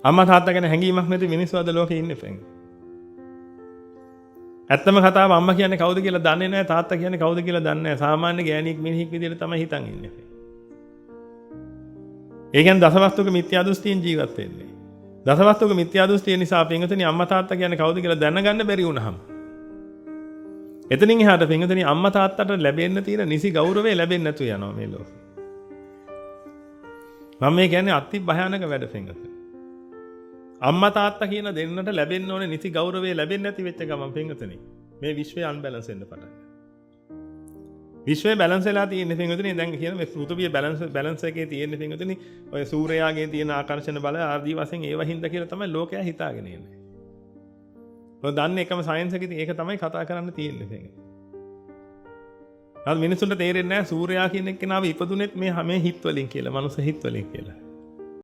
අම්මා තාත්තා ගැන හැඟීමක් නැති මිනිස්සු අද ලෝකේ ඉන්නේ ෆෙන්. ඇත්තම කතාව අම්මා කියන්නේ කවුද කියලා දන්නේ නැහැ, තාත්තා කියන්නේ කවුද කියලා දන්නේ නැහැ. සාමාන්‍ය ගෑණියෙක් මිනිහෙක් විදියට තමයි හිතන් ඉන්නේ. ඒ කියන්නේ දසවස්තුක මිත්‍යා දෘෂ්ටියෙන් ජීවත් වෙන්නේ. දසවස්තුක මිත්‍යා දෘෂ්ටිය නිසා පින්වතුනි, අම්මා තාත්තා කියන්නේ කවුද කියලා දැනගන්න බැරි වුණාම, එතනින් එහාට පින්වතුනි, අම්මා තාත්තට ලැබෙන්න තියෙන නිසි ගෞරවය ලැබෙන්නේ නැතුව යනවා මේ ලෝකේ. මම මේ කියන්නේ අති භයානක වැඩ පින්වතුනි. අම්මා තාත්තා කියන දෙන්නට ලැබෙන්න ඕනේ නිසි ගෞරවය ලැබෙන්නේ නැති වෙච්ච ගමන් පින්වතුනි, මේ විශ්වය අන්බැලන්ස් වෙන්න පටන් ගන්නවා. විශ්වය බැලන්ස් වෙලා තියෙන්නේ පින්වතුනි, දැන් කියන මේ පෘථිවිය බැලන්ස් බැලන්ස් එකේ තියෙන්නේ පින්වතුනි, ඔය සූර්යයාගේ තියෙන ආකර්ෂණ බල ආදී වශයෙන් ඒව හින්දා කියලා තමයි ලෝකයා හිතාගෙන ඉන්නේ. ඔය දන්නේ එකම සයන්ස් එක ඉතින් ඒක තමයි කතා කරන්න තියෙන්නේ පින්වතුනි. නමුත් මිනිසුන්ට තේරෙන්නේ නැහැ සූර්යයා කියන එක්කෙනාව ඉපදුනෙත් මේ හැම හිත් වලින් කියලා, මනුස්ස හිත් වලින් කියලා.